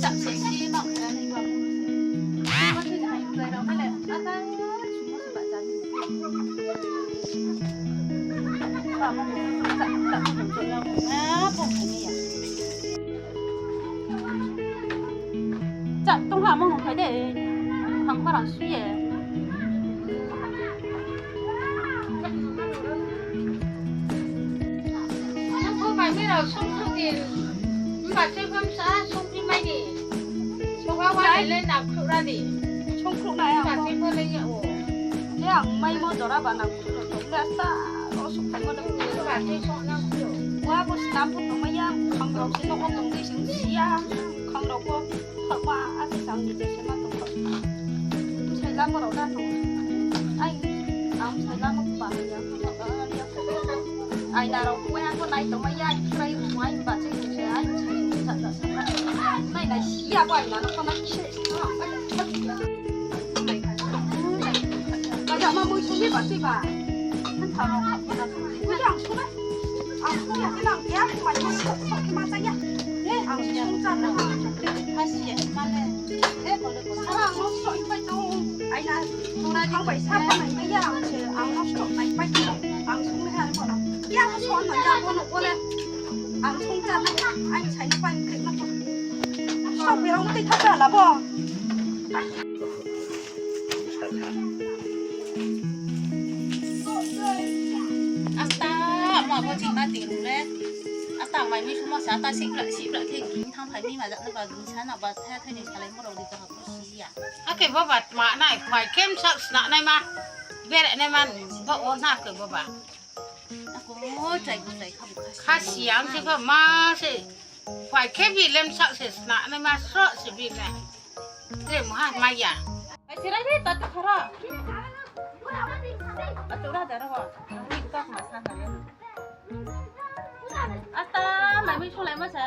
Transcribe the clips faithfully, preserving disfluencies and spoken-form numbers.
Chak se si ma kha ni ba. Ba se ni hai bai rao le ata sumo se ba ja ni. Ba mo chak chak mo chak ya. A, bo ni ya. Chak tong ha mo khai de. Khang pha rang su ye. Nang pho bai mi rao song phu di. Mba se pho msa song phi mai di. Song ha wa le na khruh ra di. Song khruh na ya. Mba se pho le ya o. Ye ang mai mo jora ba nang khruh no tong le sta ro song phai mo le. Mba se song na khruh. Wa bo stam phu tong mai ya. Khang rao se no o tong di sing si ya. Khang rao pho. Kha ma, a se tang ni je se ma tong kha. Sai lamo rao da no. Ai, ang sai lamo ba ya, ya. Ai na rao ko ya ko nai tong mai ya, krai ko mai ba se ko se ai, sa sa sa. Nai nai si ya ba ai na no ko nai se. Ba ya ma mo song ni ba se ba. Kan ta no ka na. Ko ya ang song na. Ang song ya, ang ya, mai mo song, song ma sa ya. Ang song cha na. Hasi ya, ma le. Ara ang no soi pai tong. Ai na, ang bai sa pa mai ya, ang se, ang no soi mai pai tong. Ang song le ha ko na. Ya song na ya ko no ko le. Ang song cha na, ai sai pai kri na ko. Song bai ang te tha la bo. Ata, ma bo jing ma ting le. Ata mai mi suma sa ta sibra sibra khe ging thang phai mi ma ja na ba ging sa na ba the the ni salai mo rao di ka ha ko si ya. Ake bo ba ma nai, mai khe msak sna nai ma. Bere nai ma, bo o na ke bo ba. Ako mo chai ko chai kha bu kha si. Kha si ang se ko ma se. Phai khe bi lem sak se sna nai ma sro se bi le. Tre mo ha ma ya. Ai, se rai ri, ta ta khara. Ta tu ra da ro. Ni ta ma sa na ya. Ata, mai mi sulai ma sa.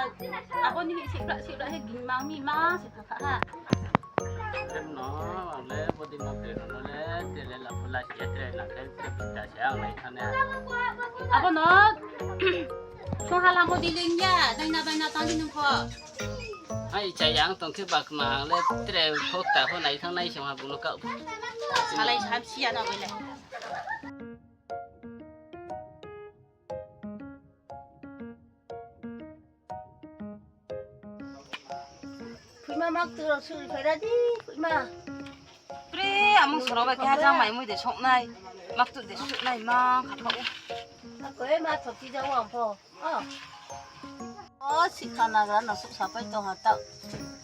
Abo ni sibra sibra he ging mang mi ma se kha kha ha. Tre no, le body ma tre no le, tre le la pula se tre na tre tre ta se ang lai thane. Abo no. Song ha lamo di ling ya, daina baina tang di nung pho. Ai, chai ang tong khe ba kma ang le tre phok ta pho nai thang nai song ha bung no kau. Salai sam si ya na bai le. Phuima mak tu rao suri phai ra di, phuima. Pre, amung soro bai khe ha jang mai mui de soknai. Mak tu de soknai ma kha kha o. Ako e ma thok ti jang wang pho. O. O, sikha nagra no suk sapai tong ha ta.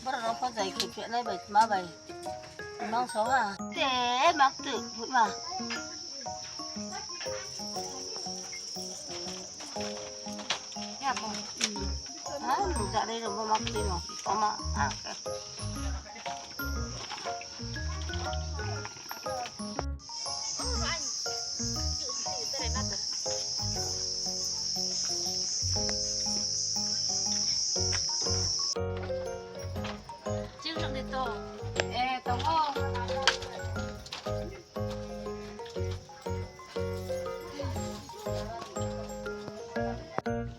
Boro rao pho jai khe phe nai bai ma bai. Mang so ha. Te, mak tu, phuima. Ya bo. Hmm. Ah, nung ja dei rong bo mak ti no. Oma, ah, ke. Ching rong de to. Eh, tong o.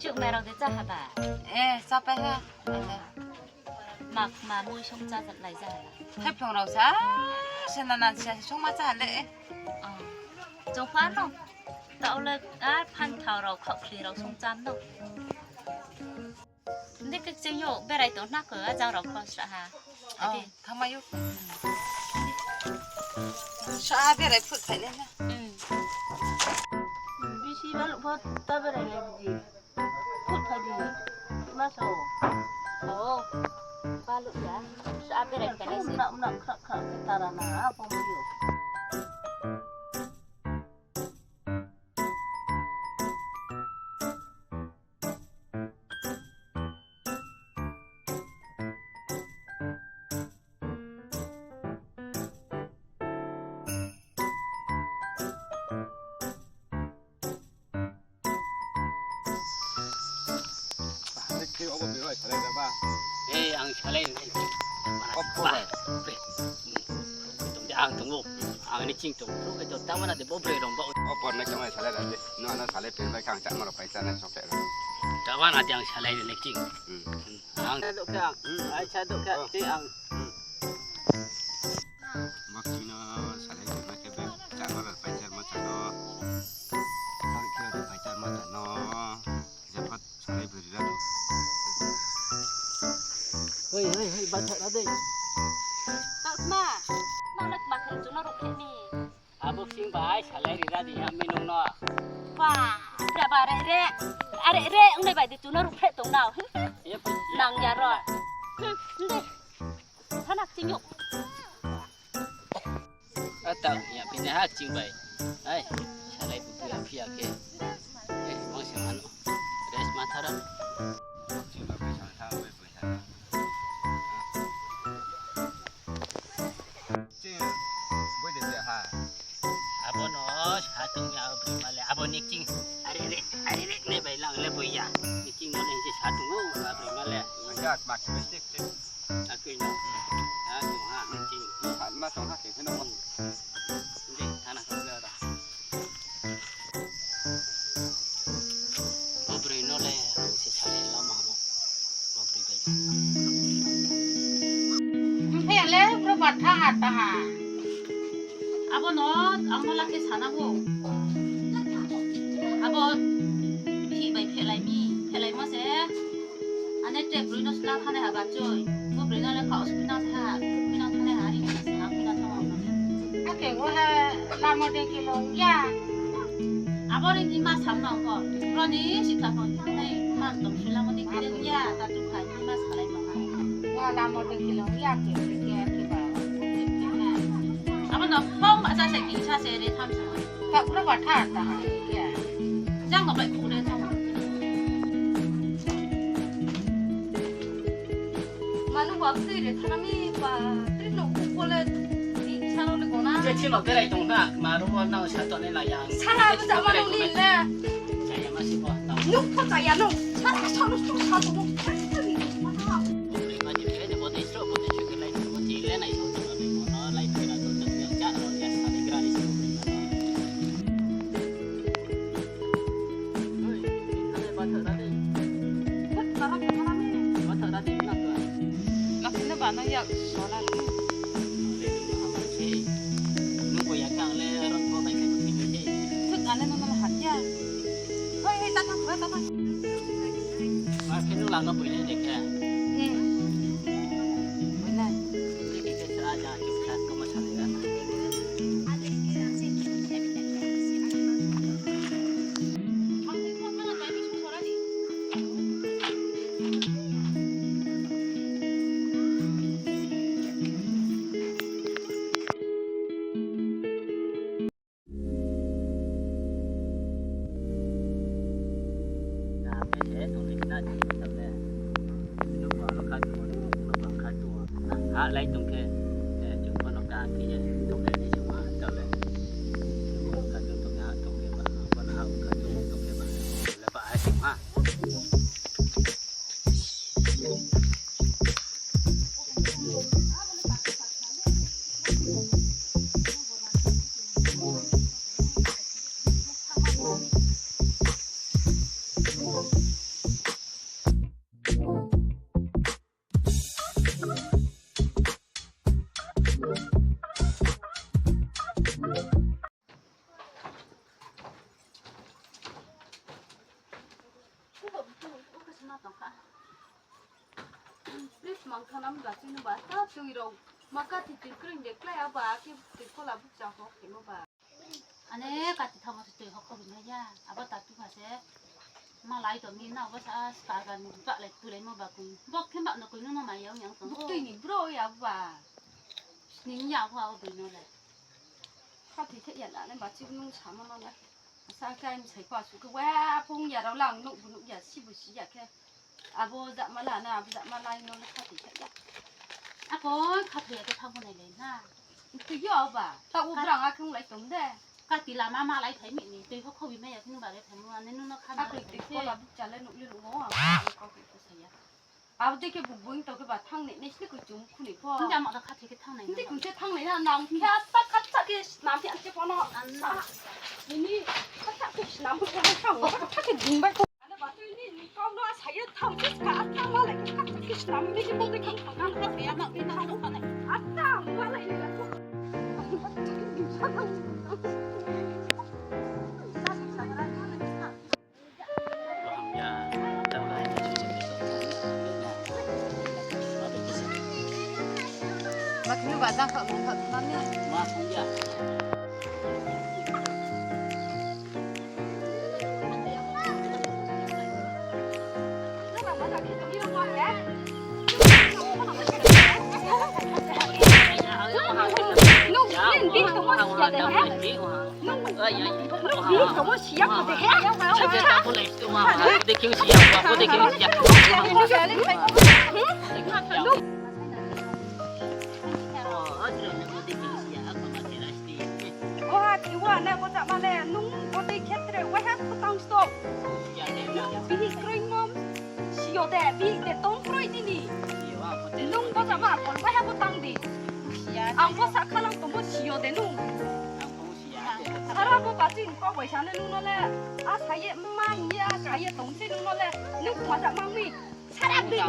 Chukmai rao de chá ha ba? Eh, chápai ha. Mak ma mui song chá lai ja ha. Thaiphlung rao sa, se nanan se song ma chá ha le. Oh. Chong pha no. Tao le, a, phanthao rao, khaohkhli rao song chá no. Nde kekching yo berai tong na khe, a jang rao pho sra ha. Oh, adi. Thangmai yo. Sra ha berai phut phai nai na. Hmm. Bisi baluh pho ta berai nai di. Phut phai di. Ma so. Oh. Baluh ya. Sra ha berai phai nai se. Mna, mna, khrak, khrak, tara na, a, pong yo. Ang salai nai. Ang tong o. Ang ni ching tong. Ro ke to tama na de bo bre rong ba. O por na khe mai salai ra de. No, no salai pe bai kang chama ro pai cha na chocolate ro. Tawa na tiang salai ni lekching. Hmm. Ang. Sa dok khe ang. Hmm. Ai, sa dok khe ang. Hmm. Ang. Hmm. Bakching no salai ni ma khe be chakma rao pai char ma chano. Har khe rao pai char ma chano. Jepho salai bwrwi ra. Hoi, hoi, hoi, ba thak ra dei. Takma, nang le kma khe chung no ruh khe ni. Abo ksing bai salai ri ra di ya mi nung no. Ba, bra ba re re. Are re, ong dei bai di chung no ruh khe tong nao. Ye, nang ya ro. Hmm, dei. Sana kching yo. Ata ya pini ha kching bai. Ai, salai bu bu ya phi ya khe. Eh, mang se ano. Rest ma thara. Kching bai pisa tha, bai pisa tha. Kching, boi de ha. Abo no sa tong ya, abo broi ma le, abo ni kching. Are re, are re, nai bai lang le boi ya. Ni kching no le se sa tong o, abo broi ma le. Ang ya, ma khe mistake kching. Akui no. Hmm. Ha, tong ha, hmm, kching. Ha, ma tong ha, khe no. Hmm. Dei, thana khe ra. Bo broi no le ang se salai lama mo. Bo broi bai. Mphe le bro ba tha ha ta ha. Abo no ang no lakhe sana bo. Abo phi bai phelai mi, phelai mo se. Ane te broi no sla thane ha ba choi. Bo broi no le kha os pina tha, pina thane ha ri sa pina tha ma. Ake wo ha lamo de kilo ya. Abo ri ni ma sam no ko. Ro ni si kha ko. Nei man tong si lamo de kilo ya, ta tu khai ni ma salai ma. Wa lamo de kilo ya ke ke ke ba. Abo no phong ba sa se ki sa se re tham sa. Ka kuro ba tha ta ha ya. Jang no bai kure tham. Manu ba tui re thana mi ba, tui no ku ko le, di sa no le gona. Je chino berai tong na, ma ro na sa to ne la ya. Sara ba ja ma no ni le. Chaya ma si bo na. Nuk ko chaya no. Sara sa no sa to no. Bo ni ma ni le ne bo de sro bo de sro ke lai bo ti le nai so to no ni mo no lai to na to to ya ja ro ya sa ni gra ni so. Oi, ni thane ba tha da de. Thut, tara khe tara ni. Ba tha da de na to. Lak ni ba na ya so la ni. Le ni ha ba se. Nung ko ya kang le ron ko bai kai ko ti ni se. Thut, ale no na ha ya. Hoi, hoi, ta ta, ta ta. Ma khe nung lang no boi nai de khe. Hmm. Boi nai. Boi khe khe sa ja, chup sa, ko ma sa le na. Ha lai tong khe, eh, chung pho no ka khe ye, tong lai ni chung ha, tao le. Chung pho no ka chung tong ha, tong khe ba, pho no ha, ka chung tong khe ba. Le ba ha chung ha. Please, mang thanam ga chini ba, ta tui rao, ma ka ti tui kring de klái aba, ke tui kola bukcha ho khemo ba. Ane kati thamo se tui hokho ri nai ya. Abo tatu ha se. Ma lai to mi na obo sa ska ga ni ba lai tu lai mo ba kui. Bok khe ba no kui no ma yau yang tong. Buk tui ni bro ya ba. Sning ya ba o bui no le. Kati the ya na ne ba chi nung sa ma no le. Sa ka ni sai pa su ke wa phong ya rao lang nuk bu nuk ya si bu si ya khe. Abo jama la na, abo jama lai no le kati kha ya. Ako kati ya khe thabo nai le na. Tui yo ba, ta u brang a kung lai tong de. Kati lama ma lai thai mi ni, tui ho khobi mai ya khe nung ba le thai mo, ane nung no kha na. Ako lai tui thai ko la bu cha le nuk le nuk mo, ako ko ko sa ya. Abo de khe bu buing to khe ba thang ni, nesni ko chung khu ni pho. Nja mo da kati khe thang nai. Ndi kung khe thang nai na, nang phi a ta khat sa khe snam phi a che pho no. An na. Ini khat sa khe snam pho no thang, khat sa khe ding bai ko. Ano ba tui ni, ni kau no Oha, tiwa ne bo jama le, nung bo dei khetre, waiha kho tang sto. Nung bihih kroimo si yo de, bihih de tong kroi nini. Nung bo jama akol, waiha kho tang di. Ang bo sa khalang tongmo si yo de nung. Sara bo bachini kau bai sa le nung no le, a sa ye ma hing ye, a sa ye tong se nung no le, nung kma jama mi. Sara bini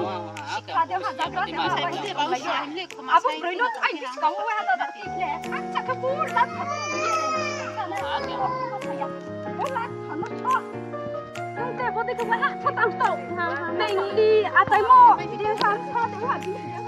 sikha de ha, jagra de ha, abo broi no ai ni skang wo ha da da ti le. Acha khe bur la tha ko ye. Bur la tha no tho. Nung te bo de ko ha ko tang to. Nai ni atai mo. Din san sa de ha.